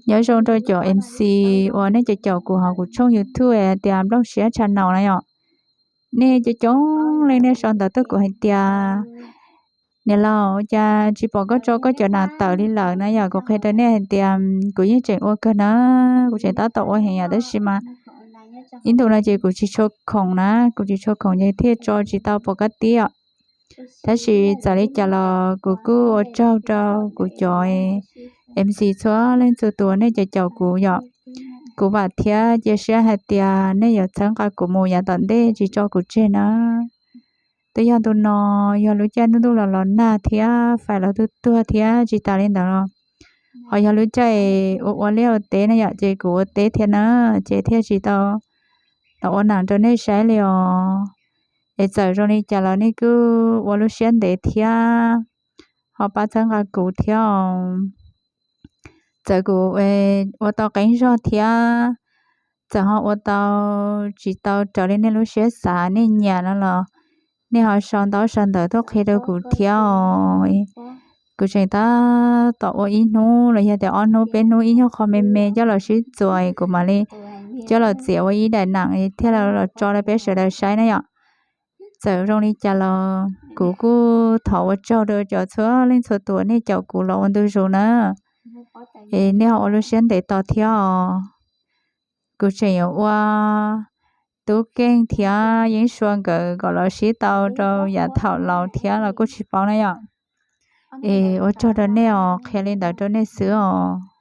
Nyob zoo rau cov M C uas nej caum caum kuv hauv kuv tshooj YouTube hais tias Nplooj Siab Channel na yom. Nej coob coob leej nej sau ntawv tuaj kuv hais tias, niam laus, cas tsis pom koj tso koj cov nas tawm li lawm na yom. Kuv qhia rau nej hais tias kuv yeej tseem ua kawg na, kuv tseem tab tom ua heev yom, tab sis mas ib ntu no ces kuv tsis tshua khoom na, kuv tsis tshua khoom ces thiaj tso tsis tau pom kab tib os. Tab sis txawm li cas los kuv kuj ua tsaug rau kuv cov M C txhua leej txhua tus nej caum caum kuv yom. Kuv vam thiab cia siab hais tias nej yuav txhawb nqa kuv mus yav tom ntej tsis tso kuv tseg na. Twb yog ntu no yog lub caij ntuj ntuj los los nag thiab fais los tuag tuag thiab tsis tas li ntawd los ho yog lub caij ua ua liaj ua teb na yom, ces kuv ua teb thiab na, ces thiaj tsis tau los ua neem rau nej saib li os. Es txawm zoo li cas los nej kuj ua lub siab ntev thiab ho pab txhawb nqa kuv thiab os. Txawm kuv ua tau qeeb zog thiab txawm ho ua tau tsis tau raws li nej lub siab xav nej nyiam no los nej ho sau ntaub sau ntawv tuaj qhia rau kuv thiab os. Kuv tseem tab tom ua ib hnub los yog tias ob hnub peb hnub ib nyuag qho me me coj los sib txuas kuv mam li coj los txiav ua ib daim neem thiaj los tso rau peb sawv daws saib na yom. Txawm zoo li cas los kuv kuj thov ua tsaug rau cov txhua leej txhua tus nej caum kuv los ua ntu zus na. Es nej ho ua lub siab ntev tos thiab os. Kuv tseem yuav ua Tub Keej thiab Yeeb Sua nkawd kom los sib tau rau yav thaum laus thiab los kuj tsis paub na yom. Es ua tsaug rau nej os, qhia li ntawd rau nej xwb os.